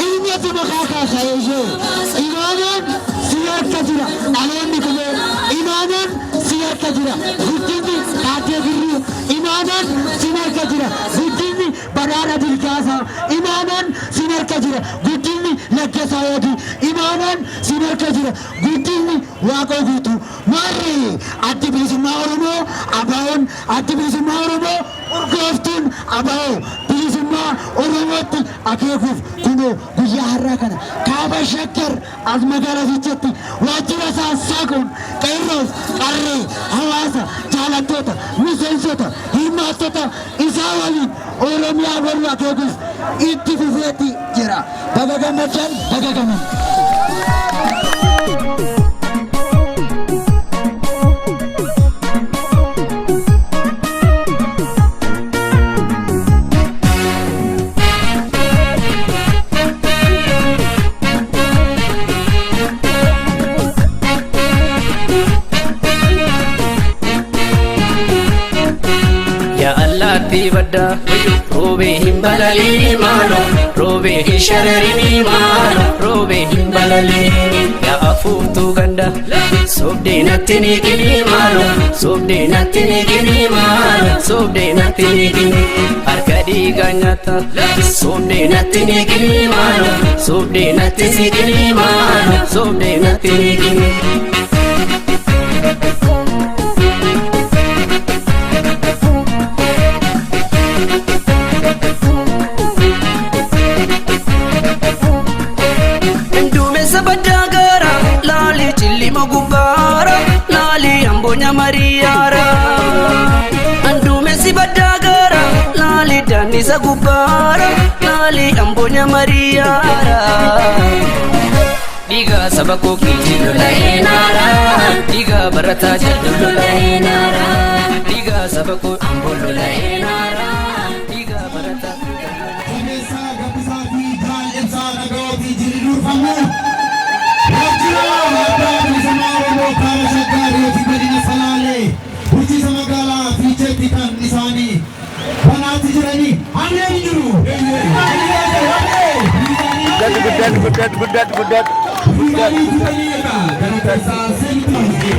Ilmatu maqaa kaasa'ee ishee imaanaan si harka jira, dhaloonni qubee imaanaan si harka jira, guddinni Taaddee Birruu imaanaan si harka jira, guddinni Badhaadha Dilgaasaa imaanaan si harka jira, guddinni Laggasaa Yoodii imaanaan si harka jira, guddinni Waaqoo Guutuu. Maarri Addi Bilisummaa Oromoo ABO'n, Addi Bilisummaa Oromoo urgooftuun ABO bilisummaa Oromootti akeekuuf kunoo guyyaa har'aa kana kaaba Shaggar as magaalaa Fiicheetti waajjira isaa saaquun qeerroof qarree, hawaasa, jaalattoota, miseensota, hirmaattota isaa waliin Oromiyaa boruu akeekuuf itti fufeetti jira. Baga gammaddan, baga gammaddan. Yaa allaattii baddaa, roobee hin balaliini maaloo, roobee hin shararini maaloo, roobee hin balaliini. Yaa afuuftuu ganda, sobdee natti ni gini maaloo, sobdee natti ni gini maaloo, sobdee natti ni gini. Harka dhiigaa nyaata, sobdee natti ni gini maaloo, sobdee natti si gini maaloo, sobdee natti ni gini. Duumessa baddaa gaara, laalii cillima gubbaara, laalii amboonya mariyaara. Duumessi baddaa gaara, laalii daannisa gubbaara, laalii amboonya mariyaara. Dhiigaa saba koo kiichi lola'ee naara, dhiigaa barataa jedhu lola'ee naara, dhiigaa saba koo amboo lola'ee naara, dhiigaa barataa. Jabeessaa Gabbisaa fi Jaal Ibsaa Nagawootii jiri durfamu. Waajjira Adda Bilisummaa Oromoo Kaaba Shaggar yookiin godina Salaalee bulchiinsa magaalaa Fiicheetti kan isaanii banaatti jiranii hamileen hin jiru. Guddadhu, guddadhu, guddadhu, guddadhu. Isaanii jiranii egaa gara keessaa seenutti.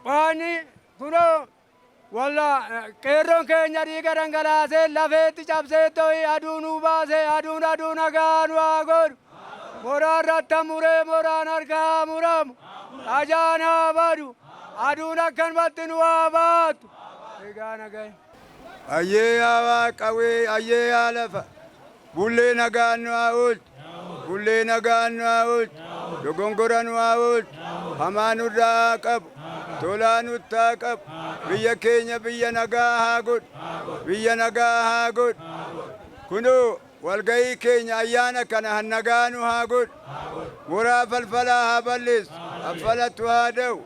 Waani kunoo walla qeerroon keenya dhiiga dhangalaasee lafeetti cabsee to'i aduu nuu baasee, aduun aduu nagaa nu haa godhu. Moraan irratti muree moraan harkaa muramu. Dhajaan haa badu. Aduun akkanumatti nu haa baatu. Egaa nagaa. Ayyee yaa Waaqawee, ayyee yaa lafa. Bullee nagaan nu haa oolchu. Bullee nagaan nu haa oolchu. Dogongora nu haa oolchu. Hamaa nurraa haa qabu. Tolaa nutti haa qabu. Biyya keenya biyya nagaa haa godhu. Biyya nagaa haa godhu. Kunoo walgahii keenya ayyaana kana nagaa nu haa godhu. Moraa falfalaa haa balleessu. Falfalatu haa da'u.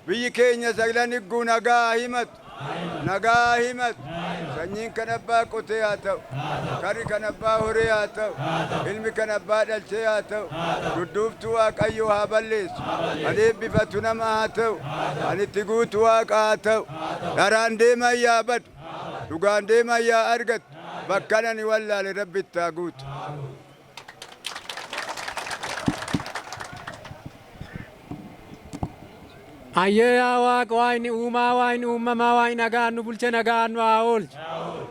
Biyyi keenya Saglan Igguu nagaa haa himatu. Nagaa haa himatu. Sanyiin kan abbaa qotee haa ta'u. Karri kan abbaa horee haa ta'u. Ilmi kan abbaa dhalchee haa ta'u. Dudduubtuu Waaqayyo haa balleessu. Kan eebbifatu nama haa ta'u. Kan itti guutu Waaqa haa ta'u. Dharaan deeman yaa badu. Dhugaan deeman yaa argatu. Bakkan ani wallaale Rabbi itti haa guutu. Ayyee yaa Waaq Waaqni uumaa Waaqni uummamaa Waaqni nagaan nu bulche nagaan nu haa oolchu.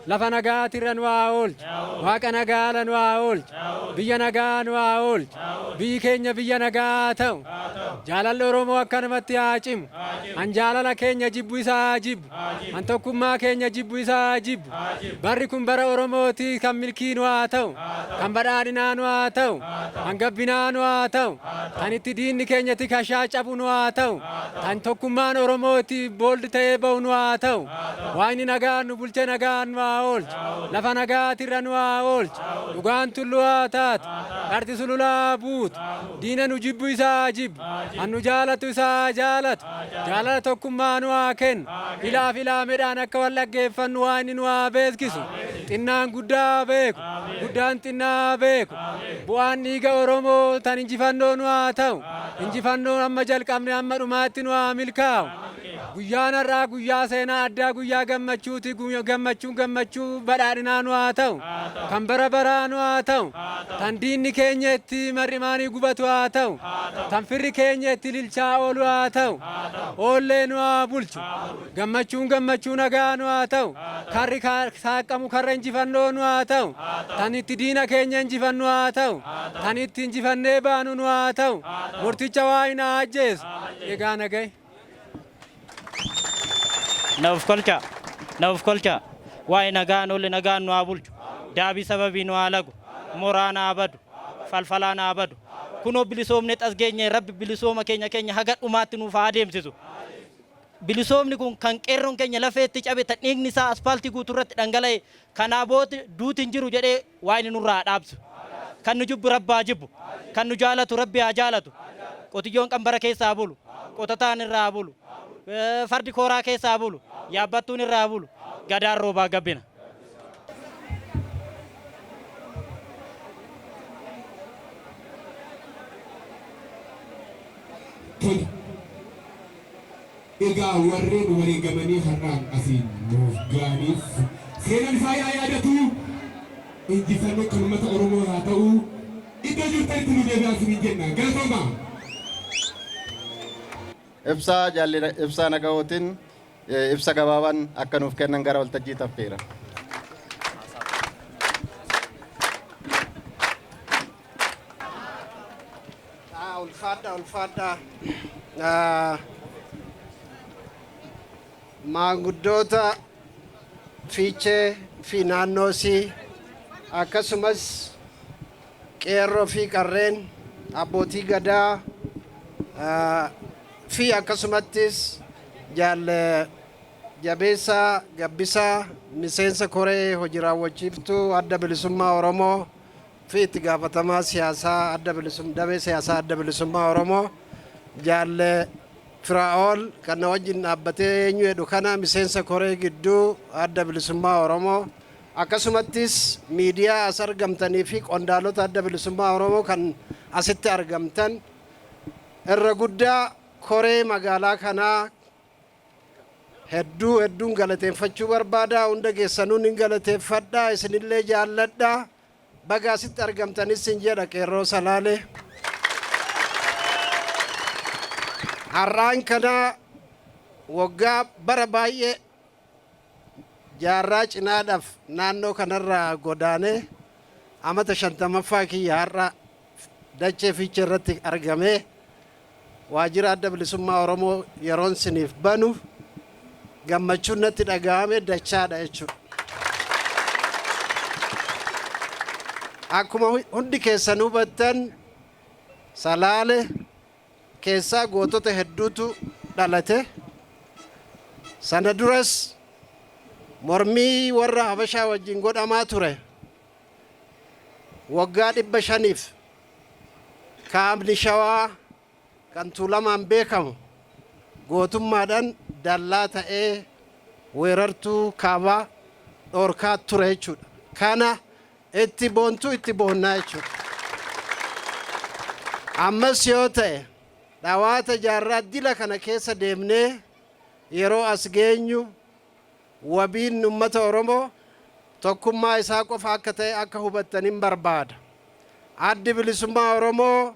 Lafa nagaatirra nu haa oolchu. Waaqa nagaala nu haa oolchu. Biyya nagaa nu haa oolchu. Biyyi keenya biyya nagaa haa ta'u. Jaalalli Oromoo akkanumatti haa cimu. An jaalala keenya jibbu isa haa jibbu. An tokkummaa keenya jibbu isa haa jibbu. Barri kun bara Oromooti kan milkii nu haa ta'u. Kan badhaadhinaa nu haa ta'u. Kan gabbinaa nu haa ta'u. Kan itti diinni keenya tikashaa cabu nu haa ta'u. Kan tokkummaan Oromoo itti bold ta'ee ba'u nu haa ta'u. Waaqni nagaan nu bulche nagaan nu haa oolchu. Lafa nagaatirra nu haa oolchu. Dhugaan tulluu haa taatu. Dharti sulula haa buutu. Diina nu jibbu isa haa jibbu. Kan nu jaalatu isa haa jaalatu. Jaalala tokkummaa nu haa kennu. Ilaaf ilaamedhaan akka wal dhaggeeffannu Waaqni nu haa beeskisu. Xinnaan guddaa haa beeku. Guddaan xinnaa haa beeku. Bu'aan dhiiga Oromoo tan injifannoo nu haa ta'u. Injifannoon amma jalqabne hamma dhumaatti nu haa milkaa'u. Guyyaan har'aa guyyaa seenaa addaa guyyaa gammachuuti. Gammachuun gammachuu badhaadhinaa nu haa ta'u. Kan bara baraa nu haa ta'u. Tan diinni keenya itti mar'imaanii gubatu haa ta'u. Tan firri keenya itti ililchaa oolu haa ta'u. Oollee nu haa bulchu. Gammachuun gammachuu nagaa nu haa ta'u. Karri saaqqamu karra injifannoo nu haa ta'u. Tan itti diina keenya injifannu haa ta'u. Tan itti injifannee baanu nu haa ta'u. Murticha Waaqni haa ajjeesu. Egaa nagahi. Na of kolchaa. Na of kolchaa. Waa'ee nagaan olle nagaan nu haa bulchu. Daabii sababii nu haa lagu. Moraan haa badu. Falfalaan haa badu. Kunoo bilisoomne xas geenye Rabbi bilisooma keenya keenya haga dhumaatti nuuf haa adeemsisu. Bilisoomni kun kan qeerroon keenya lafeetti cabe tan dhiigni isaa aspaaltii guutuu irratti dhangala'e kanaa booda duuti hin jiru jedhee Waaqni nurraa haa dhaabsu. Kan nu jibbu Rabbi haa jibbu. Kan nu jaalatu Rabbi haa jaalatu. Qotiyyoon qambara keessa haa bulu. Qotataan irra haa bulu. Fardi kooraa keessa haa bulu. Yaabbattuun irra haa bulu. Gadaan roobaa gabbina. Tole. Egaa warreen wareegamanii har'aan asiin nuuf ga'aniif seenaan isaa yaa yaadatu, injifannoon kan uummata Oromoo haa ta'u, iddoo jirtanitti nu deebi'aa isiniin jenna. Galatoomaa! Ibsaa Jaalli Ibsaa Nagahootiin ibsa gabaabaan akka nuuf kennan gara waltajjiitti affeera. Ulfaadha ulfaadha. Maanguddoota Fiichee fi naannoo isii akkasumas qeerroo fi qarreen abbootii gadaa fi akkasumattis jaal Jabeessaa Gabbisaa miseensa koree hoji raawwachiiftuu Adda Bilisummaa Oromoo fi itti gaafatamaa siyaasaa Adda Bilisum damee siyaasaa Adda Bilisummaa Oromoo Jaal Firaa'ol kan na wajjin dhaabbatee eenyu jedhu kana miseensa koree gidduu Adda Bilisummaa Oromoo akkasumattis miidiyaa as argamtanii fi qondaalota Adda Bilisummaa Oromoo kan asitti argamtan irra guddaa koree magaalaa kanaa Hedduu hedduun galateeffachuu barbaada. Hunda keessanuu nin galateeffadha. Isinillee jaalladha. Baga asitti argamtanis sin jedha Qeerroo Salaalee. Har'aan kana waggaa bara baay'ee jaarraa cinaadhaaf naannoo kanarraa godaanee amata 50ffaa kiyya har'a dachee Fiichee irratti argamee Waajjira Adda Bilisummaa Oromoo yeroon siniif banu gammachuun natti dhaga'ame dachaadha jechuudha. Akkuma hundi keessan hubattan Salaale keessaa gootota hedduutu dhalate. Sana duras mormii warra Habashaa wajjin godhamaa ture waggaa 500f Kaabni Shawaa kan Tuulamaan beekamu Gootummaadhaan dallaa ta'ee weerartuu kaabaa dhoorkaa ture jechuudha. Kana itti boontuu itti boonnaa jechuudha. Ammas yoo ta'e dhawaata jaarraa dila kana keessa deemnee yeroo as geenyu, wabiin uummata Oromoo tokkummaa isaa qofa akka ta'e akka hubattanin barbaada. Addi Bilisummaa Oromoo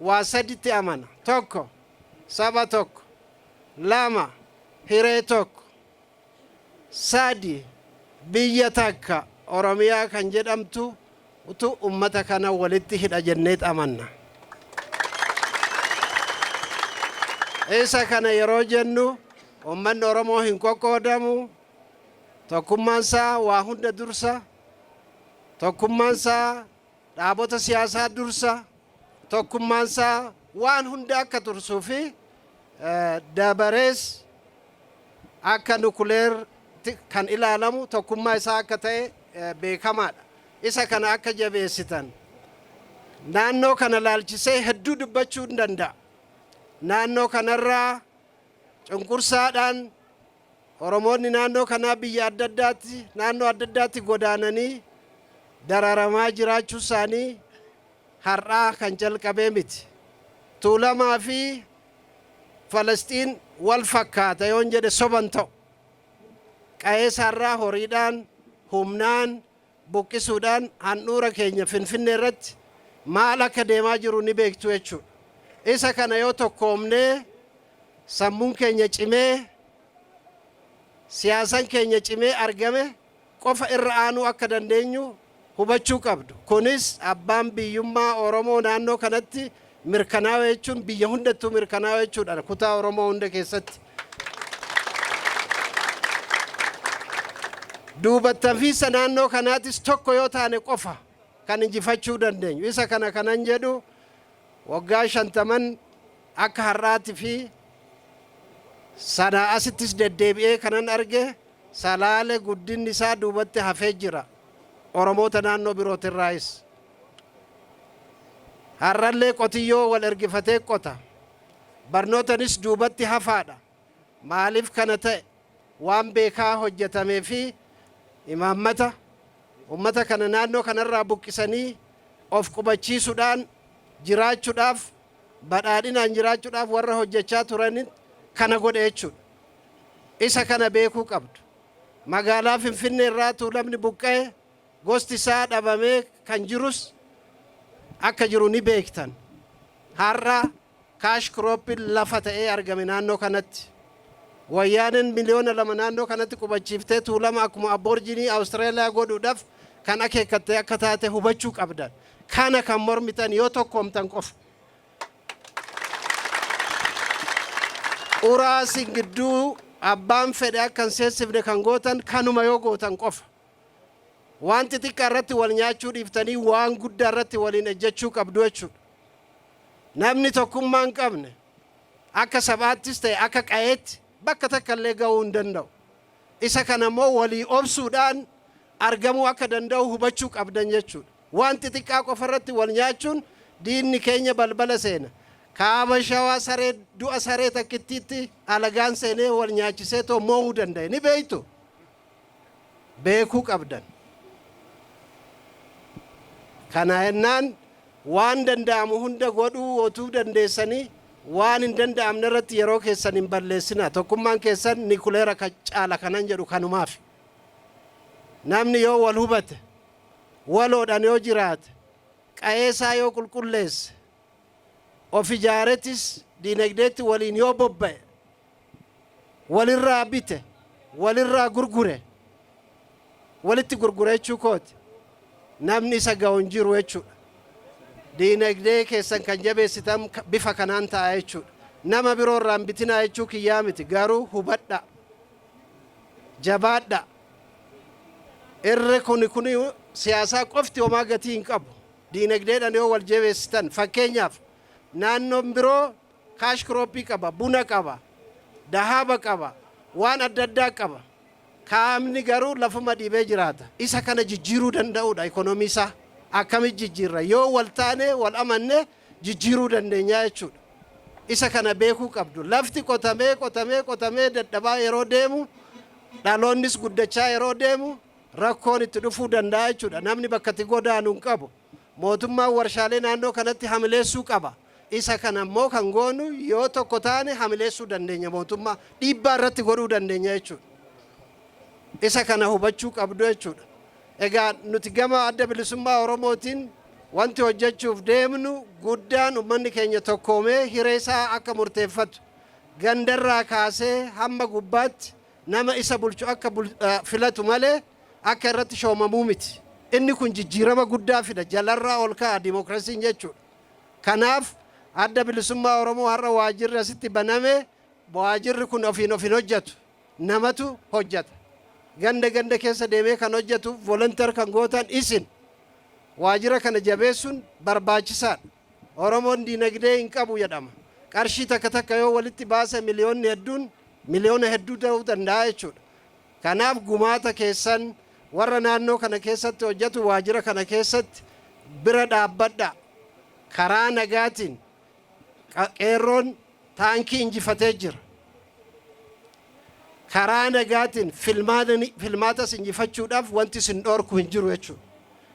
waa saditti amana. Tokko, saba tokko. Lama, hiree tokko. Sadi, biyya takka Oromiyaa kan jedhamtu utu ummata kana walitti hidha jenneet amanna. Isa kana yeroo jennu ummanni Oromoo hin qoqqoodamu. Tokkummaan isaa waa hunda dursa. Tokkummaan isaa dhaabota siyaasaa dursa. Tokkummaan isaa waan hunda akka tursuu fi dabarees akka nukuleer kan ilaalamu tokkummaa isaa akka ta'e beekamaadha. Isa kana akka jabeessitan. Naannoo kana laalchisee hedduu dubbachuu hin danda'a. Naannoo kanarraa cunqursaadhaan Oromoonni naannoo kanaa biyya adda addaatti, naannoo adda addaatti godaananii dararamaa jiraachuu isaanii har'aa kan jalqabee miti. Tuulamaa fi Falasxiin wal fakkaata yoon jedhe soban ta'u. Qa'ee isaarraa horiidhaan, humnaan buqqisuudhaan handhuura keenya Finfinnee irratti maal akka deemaa jiru ni beektu jechuudha. Isa kana yoo tokkoomnee, sammuun keenya cimee, siyaasan keenya cimee argame qofa irra aanuu akka dandeenyu hubachuu qabdu. Kunis abbaan biyyummaa Oromoo naannoo kanatti mirkanaa'u jechuun biyya hundattuu mirkanaa'u jechuudha, kutaa Oromoo hunda keessatti. Duubattafiisa naannoo kanaatis tokko yoo taane qofa kan injifachuu dandeenyu. Isa kana kanan jedhu, waggaa 50n akka har'aati fi sanaa asittis deddeebi'ee kanan arge, Salaale guddinni isaa duubatti hafee jira. Oromoota naannoo birootirraayis. Har'allee qotiyyoo wal ergifatee qota. Barnootanis duubatti hafaadha. Maaliif kana ta'e? Waan beekaa hojjetamee fi imaammata ummata kana naannoo kanarraa buqqisanii of qubachiisuudhaan jiraachuudhaaf, badhaadhinaan jiraachuudhaaf warra hojjechaa turan kana godhe jechuudha. Isa kana beekuu qabdu. Magaalaa Finfinnee irraa Tuulamni buqqa'e, gosti isaa dhabamee kan jirus akka jiru ni beektan. Har'a cash cropin lafa ta'ee argame naannoo kanatti. Wayyaaneen 2 miliyoona naannoo kanatti qubachiiftee Tuulama akkuma Aborjinii Awustiraaliyaa godhuudhaaf kan akeekkatte akka taate hubachuu qabdan. Kana kan mormitan yoo tokkoomtan qofa. Uraa isin gidduu abbaan fedhe akka hin seensifne kan gootan kanuma yoo gootan qofa. Waan xixiqqaa irratti wal nyaachuu dhiiftanii waan guddaa irratti waliin ejjechuu qabdu jechuudha. Namni tokkummaa hin qabne akka sabaattis ta'e akka qa'eetti bakka takka illee ga'uu hin danda'u. Isa kana immoo walii obsuudhaan argamuu akka danda'u hubachuu qabdan jechuudha. Waan xixiqqaa qofa irratti wal nyaachuun diinni keenya balbala seena. Kaaba Shawaa saree du'a saree takkittiitti alagaan seenee wal nyaachisee too moo'uu danda'e. Ni beektu. Beekuu qabdan. Kana jennaan waan danda'amu hunda godhuu otuu dandeessanii waan hin danda'amne irratti yeroo keessan hin balleessina. Tokkummaan keessan nikuleera caala kanan jedhu kanumaaf. Namni yoo wal hubate, waloodhaan yoo jiraate, qa'eesaa yoo qulqulleesse, of ijaaretis diinagdeetti waliin yoo bobba'e, walirraa bite, walirraa gurgure, walitti gurgure jechuu kooti, namni isa ga'u hin jiru jechuudha. Diinagdee keessan kan jabeessitan bifa kanaan ta'a jechuudha. Nama biroo irraa hin bitinaa jechuu kiyyaa miti, garuu hubadha. Jabaadha. Irri kuni siyaasaa qofti homaa gatii hin qabu. Diinagdeedhaan yoo wal jabeessitan, fakkeenyaaf naannoon biroo cash cropii qaba, buna qaba, dahaaba qaba, waan adda addaa qaba. Kaamni garuu lafuma dhiibee jiraata. Isa kana jijjiiruu danda'uudha ikonomii isaa. Akkamitti jijjiirra? Yoo wal taane, wal amanne, jijjiiruu dandeenya jechuudha. Isa kana beekuu qabdu. Lafti qotamee qotamee qotamee dadhabaa yeroo deemu, dhaloonnis guddachaa yeroo deemu, rakkoon itti dhufuu danda'a jechuudha. Namni bakka itti godaanu hin qabu. Mootummaan warshaalee naannoo kanatti hamileessuu qaba. Isa kana immoo kan goonu yoo tokko taane hamileessuu dandeenya, mootummaa dhiibbaa irratti godhuu dandeenya jechuudha. Isa kana hubachuu qabdu jechuudha. Egaa nuti gama Adda Bilisummaa Oromootiin wanti hojjechuuf deemnu guddaan uummanni keenya tokkoomee hiree isaa akka murteeffatu, gandarraa kaasee hamma gubbaatti nama isa bulchu akka filatu malee akka irratti shoomamuu miti. Inni kun jijjiirama guddaa fida, jalarraa ol ka'a dimookirasiin jechuudha. Kanaaf Adda Bilisummaa Oromoo har'a waajjirri asitti baname, waajjirri kun ofiin of hin hojjetu. Namatu hojjeta. Ganda ganda keessa deemee kan hojjetu, volunteer kan gootan isin. Waajjira kana jabeessuun barbaachisaadha. Oromoon diinagdee hin qabu jedhama. Qarshii takka takka yoo walitti baase miliyoonni hedduun miliyoona hedduu ta'uu danda'a jechuudha. Kanaaf gumaata keessan warra naannoo kana keessatti hojjetu waajjira kana keessatti bira dhaabbadha. Karaa nagaatiin qeerroon taankii injifatee jira. Karaa nagaatiin filmaatas injifachuudhaaf wanti isin dhoorku hin jiru jechuudha.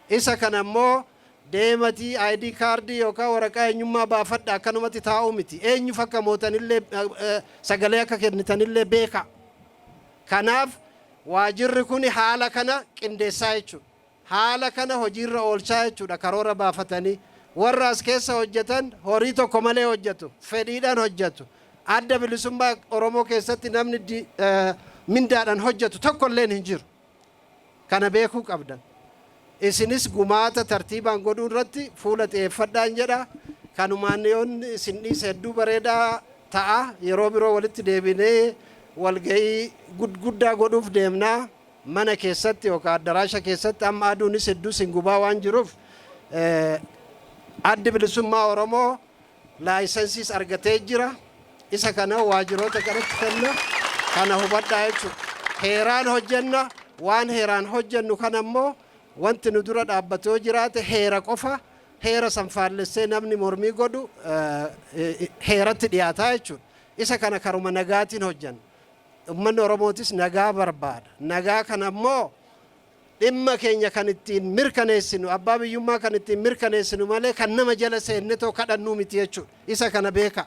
Isa kana immoo deematii ID kaardii yookaan waraqaa eenyummaa baafadha, akkanumatti taa'uu miti. Eenyuuf akka mootanillee, sagalee akka kennitanillee beeka. Kanaaf waajirri kun haala kana qindeessaa jechuudha. Haala kana hojiirra oolchaa jechuudha karoora baafatanii. Warra as keessa hojjetan horii tokko malee hojjetu. Fedhiidhaan hojjetu. Adda Bilisummaa Oromoo keessatti namni mindaadhaan hojjetu tokko illeen hin jiru. Kana beekuu qabdan. Isinis gumaata tartiibaan godhuu irratti fuula xiyyeeffadhaan jedha. Kanumaan yoon isin dhiise hedduu bareedaa ta'a. Yeroo biroo walitti deebinee walgahii guddaa godhuuf deemnaa. Mana keessatti yookaan addaraasha keessatti amma aduunis hedduu sin gubaa waan jiruuf, Addi Bilisummaa Oromoo laayisensiis argatee jira. Isa kana waajjiroota kanatti kenna. Kana hubadhaa jechuudha. Heeraan hojjenna. Waan heeraan hojjennu kana immoo wanti nu dura dhaabbatu yoo jiraate heera qofa. Heera san faallessee namni mormii godhu heeratti dhiyaataa jechuudha. Isa kana karuma nagaatiin hojjenna. Uummanni Oromootis nagaa barbaada. Nagaa kana immoo dhimma keenya kan ittiin mirkaneessinu, abbaa biyyummaa kan ittiin mirkaneessinu malee kan nama jala seenne too kadhannuu miti jechuudha. Isa kana beeka.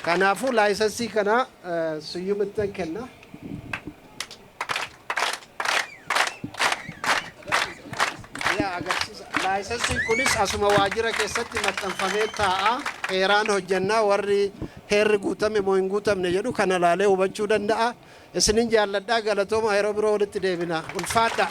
Kanaafuu laayisensii kana Suyyumittan kenna. Yaa agarsiisa. Laayisensiin kunis asuma waajjira keessatti maxxanfamee taa'a. Heeraan hojjannaa, warri heerri guutame moo hin guutamne jedhu kana laalee hubachuu danda'a. Isinin jaalladhaa, galatooma, yeroo biroo walitti deebina. Ulfaadha.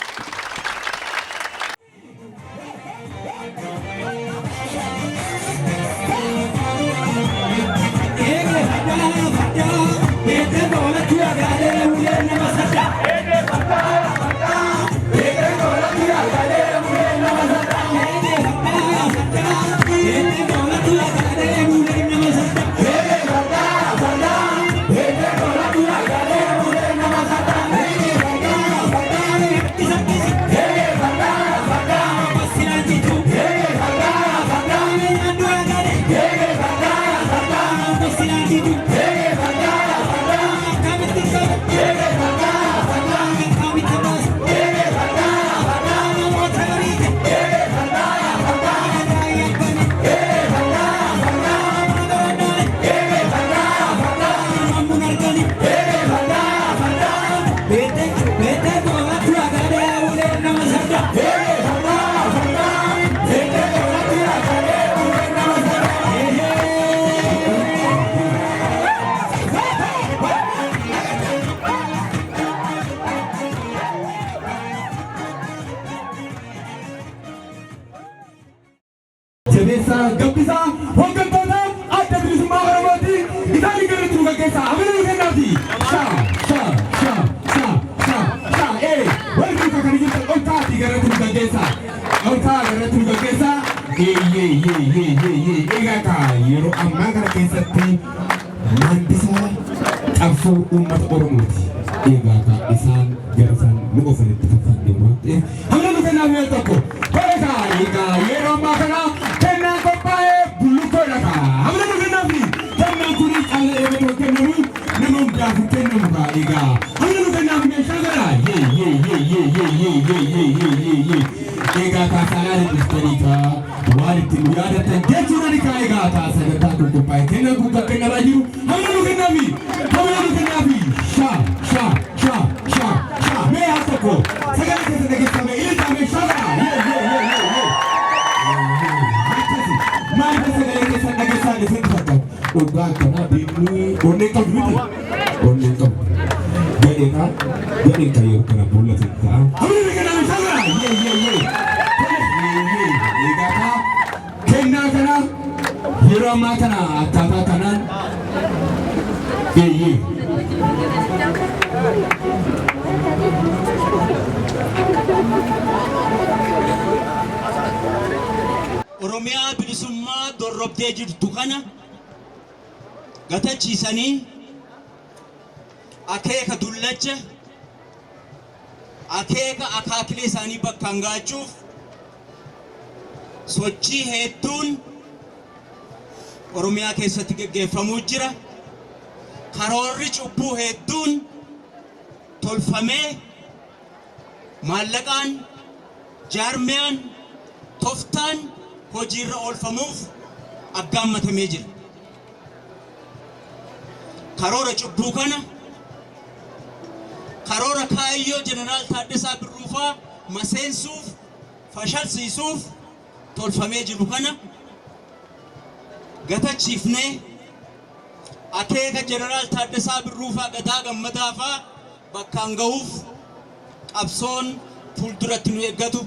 Jabeessaa Gabbisaa hooggantoota Adda Bilisummaa Oromooti. Isaan garratti nu gaggeessaa. Amina nu kennaati. Sha sha sha sha sha sha ee warri duukaa kan jirtan ol ka'aatii garratti nu gaggeessaa. Ol ka'aa garratti nu gaggeessaa. Eeyyee yee yee yee yee, egaa kaa yeroo ammaa kana keessatti maandisaa qabsoo uummata Oromooti. Egaa kaa isaan gara isaan nu oofanitti kan deemu waan ta'eef hamma nu kennaaf yoo tokko. Tola kaa, egaa yeroo ammaa kana kennaan qophaa'ee bulluqa. biraaf hin kennamu kaa egaa. Hamna nu kennaaf meeshaa gara. Yee yee yee yee yee yee yee yee yee yee yee. Egaa kaa sanaan dhuftanii kaa waan ittiin nu yaadattan jechuudha ni kaa egaa kaa sagantaan kun qophaa'e kennaan kun kan kennamaa jiru hamna nu kennaafi hamna nu kennaafi sha sha sha sha sha mee al tokko sagalee keessa dhageessame ililtaa meeshaa gara yee yee yee yee yee. Maaliif sagalee keessan dhageessaan isin fakkaatu? Dhugaa akkanaa diinni onneen qabdu miti. Onneen qabdu. Gadheedha. Gadheen kan yeroo kana boolla ta'e ta'a. Hamna nu kennaa meeshaa gara yee yee yee. Tole egaa kaa kennaa kana yeroo ammaa kana akkaataa kanaan eeyyee. Oromiyaa bilisummaa dorrobdee jirtu kana gatachiisanii akeeka dullacha akeeka akaakilee isaanii bakkaan gaachuuf sochii hedduun Oromiyaa keessatti geggeeffamuu jira. Karoorri cubbuu hedduun tolfamee maallaqaan, jaarmiyaan, toftaan hojiirra oolfamuuf aggaammatamee jira. Karoora cubbuu kana karoora kaayyoo Jeneraal Taaddasaa Birruufaa maseensuuf, fashalsiisuuf tolfamee jiru kana gatachiifnee akeeka Jeneraal Taaddasaa Birruufaa Gadaa Gammadaafaa bakkaan gahuuf qabsoon fuulduratti nu eeggatu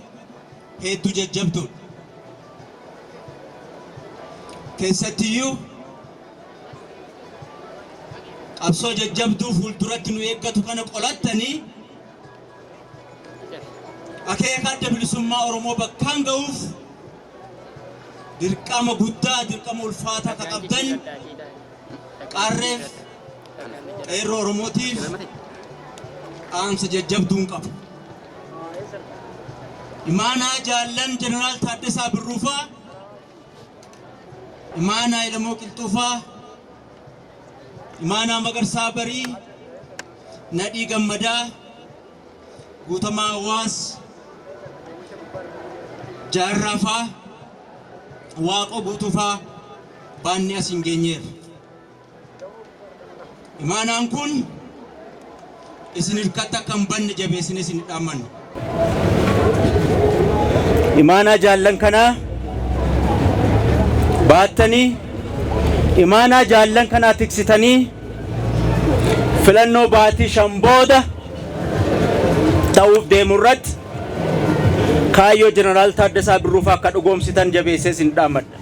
hedduu jajjabduudha. Keessattiyyuu qabsoo jajjabduu fuulduratti nu eeggatu kana qolattanii akeeka adda bilisummaa Oromoo bakkaan gahuuf dirqama guddaa dirqama ulfaataa akka qabdan qarreef qeerroo Oromootiif dhaamsa jajjabduun qabu. Imaanaa jaallan Jeneraal Taaddasaa Birruufaa, Imaanaa Ilamoo Qilxuufaa, Imaanaa Magarsaa Barii, Nadhii Gammadaa, Guutamaa Hawaas, Jaarraafaa, Waaqoo Guutuufaa baanni as hin geenyeerra. Imaanaan kun isin hirkatti akka hin banne jabeessine isin dhaammanna. Imaanaa jaallan kanaa baattanii imaanaa jaallan kanaa tiksitanii filannoo baatii 5 booda ta'uuf deemu irratti kaayyoo Jeneraal Taaddasaa Birruufaa akka dhugoomsitan jabeessee isin dhaammadha.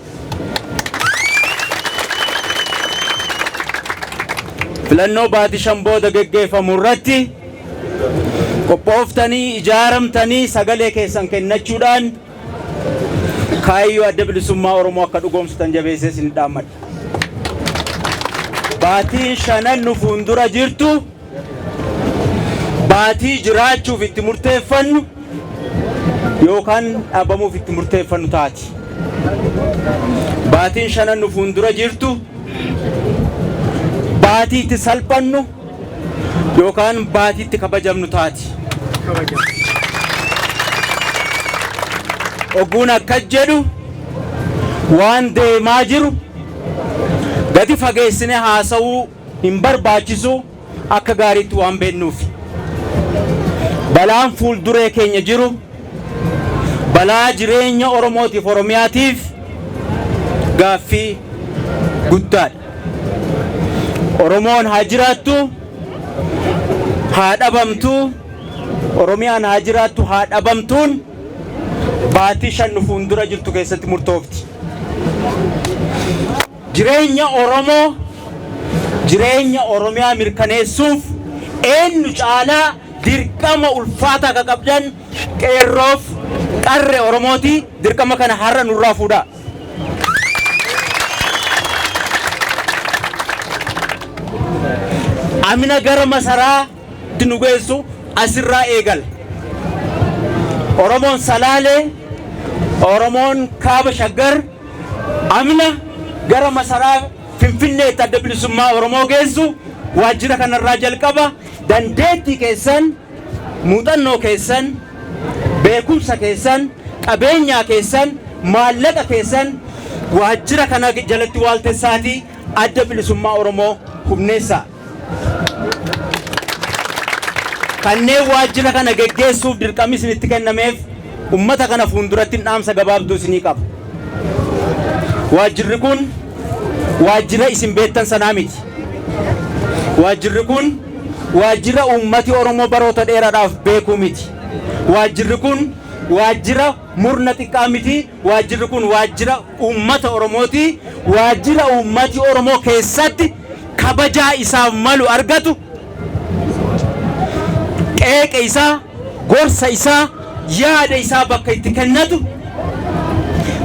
Filannoo baatii 5 booda geggeeffamu irratti qophooftanii ijaaramtanii sagalee keessan kennachuudhaan kaayyoo adda bilisummaa Oromoo akka dhugoomsitan jabeessee isin dhaammadha. Baatiin shanan nu fuuldura jirtu baatii jiraachuuf itti murteeffannu yookaan dhabamuuf itti murteeffannu taati. Baatiin shanan nu fuuldura jirtu baatii itti salphannu yookaan baatii itti kabajamnu taati. Ogguun akkas jedhu waan deemaa jiru gadi fageessine haasa'uu hin barbaachisu akka gaariitti waan beeknuuf. Balaan fuulduree keenya jiru balaa jireenya Oromootiif Oromiyaatiif gaaffii guddaadha. Oromoon haa jiraattu, haa dhabamtu, Oromiyaan haa jiraattu, haa dhabamtuun baatii 5 nu fuuldura jirtu keessatti murtoofti. Jireenya Oromoo, jireenya Oromiyaa mirkaneessuuf eenyu caalaa dirqama ulfaataa akka qabdan qeerroof qarree Oromooti dirqama kana har'a nurraa fuudhaa. Amina gara masaraatti nu geessu asirraa eegala. Oromoon Salaalee, Oromoon Kaaba Shaggar, amina gara masaraa Finfinneetti adda bilisummaa Oromoo geessu Waajjira kanarraa jalqaba. Dandeettii keessan, muuxannoo keessan, beekumsa keessan, qabeenyaa keessan, maallaqa keessan waajjira kana jalatti waaltessaatii Adda Bilisummaa Oromoo humneessaa. Kanneen waajjira kana geggeessuuf dirqamni isinitti kennameef ummata kana fuulduratti dhaamsa gabaabduu isinii qaba. Waajjirri kun waajjira isin beektan sanaa miti. Waajjirri kun waajjira uummati Oromoo baroota dheeraadhaaf beekuu miti. Waajjirri kun waajjira murna xiqqaa miti. Waajjirri kun waajjira uummata Oromooti. Waajjira uummati Oromoo keessatti kabajaa isaaf malu argatu, qeeqa isaa, gorsa isaa, yaada isaa bakka itti kennatu,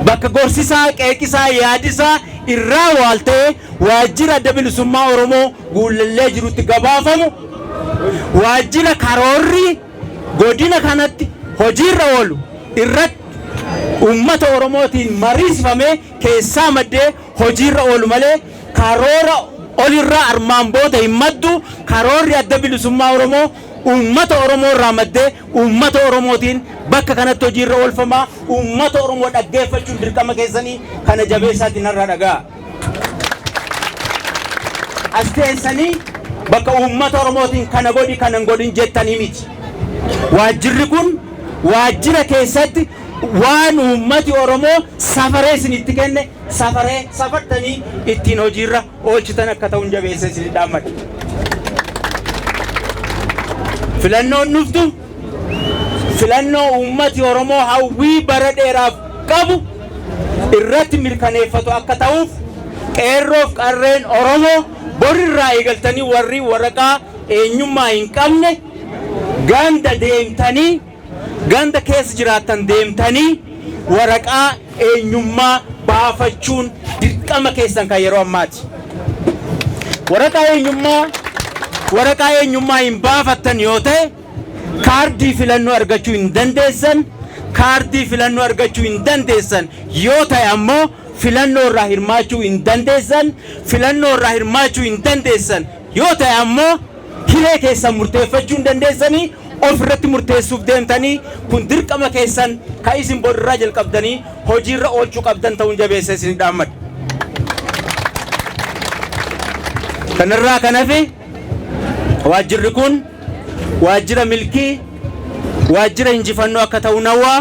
bakka gorsisaa, qeeqisaa, yaadisaa irraa waalta'ee waajjira Adda Bilisummaa Oromoo Guullallee jirutti gabaafamu, waajjira karoorri godina kanatti hojiirra oolu irratti uummata Oromootiin mariisifamee keessaa maddee hojiirra oolu malee karoora olirraa armaan booda hin maddu. Karoorri Adda Bilisummaa Oromoo uummata Oromoo irraa maddee uummata Oromootiin bakka kanatti hojiirra oolfamaa. Uummata Oromoo dhaggeeffachuun dirqama keessanii kana jabeessaatiin narraa dhagaa. As teessanii bakka uummata Oromootiin kana godhi, kana hin godhin jettanii miti. Waajjirri kun waajjira keessatti waan uummati Oromoo safaree isinitti kenne safaree safartanii ittiin hojiirra oolchitan akka ta'uun jabeessee isin dhaammadha. Filannoon dhuftu filannoo uummati Oromoo hawwii bara dheeraaf qabu irratti mirkaneeffatu akka ta'uuf qeerroof qarreen Oromoo borirraa eegaltanii warri waraqaa eenyummaa hin qabne ganda deemtanii, ganda keessa jiraattan deemtanii waraqaa eenyummaa baafachuun dirqama keessan kan yeroo ammaati. Waraqaa eenyummaa hin baafattan yoo ta'e kaardii filannoo argachuu hin dandeessan. Kaardii filannoo argachuu hin dandeessan yoo ta'e ammoo filannoo irraa hirmaachuu hin dandeessan. Filannoo irraa hirmaachuu hin dandeessan yoo ta'e ammoo hiree keessan murteeffachuu hin dandeessanii. Of irratti murteessuuf deemtanii kun dirqama keessan ka isin borirraa jalqabdanii hojiirra oolchuu qabdan ta'uun jabeessee isin dhaammadha. Kanarraa kan hafe waajjirri kun waajjira milkii, waajjira injifannoo akka ta'u nawwaa.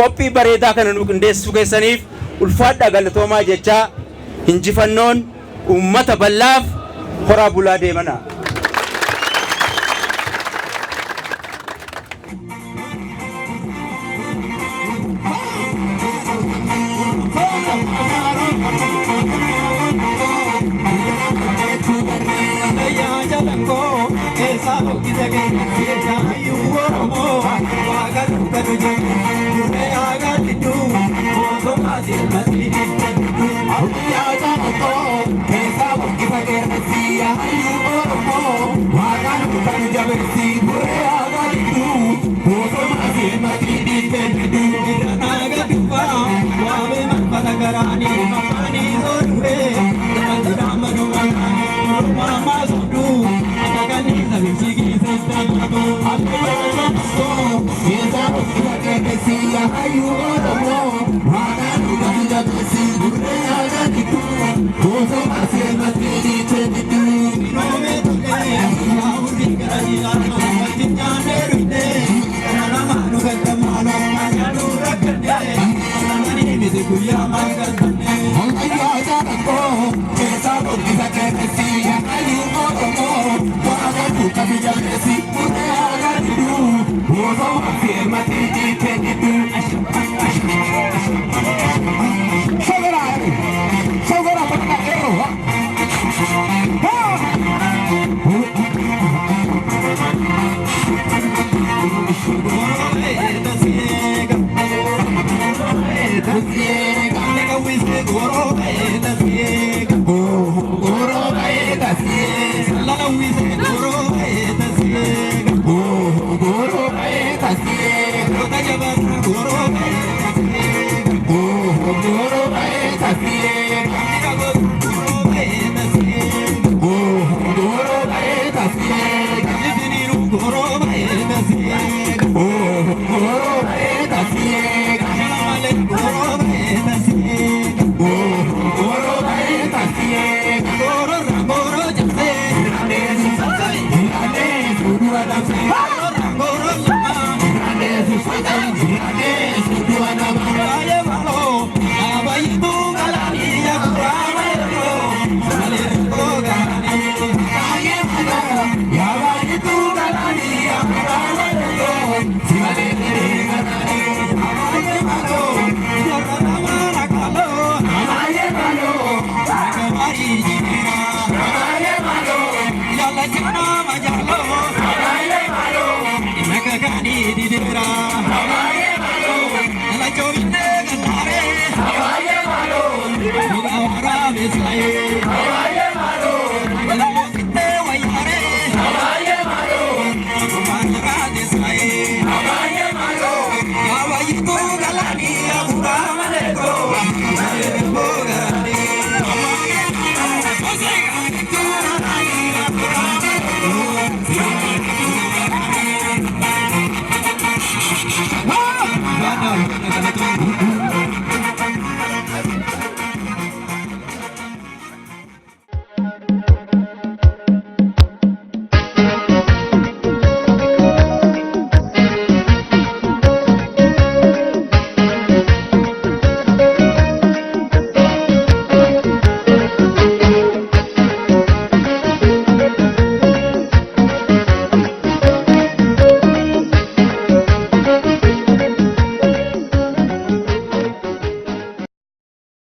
Qophii bareedaa kana nu qindeessuu keessaniif ulfaadhaa, galatoomaa jechaa, injifannoon uummata bal'aaf, horaa bulaa deemana.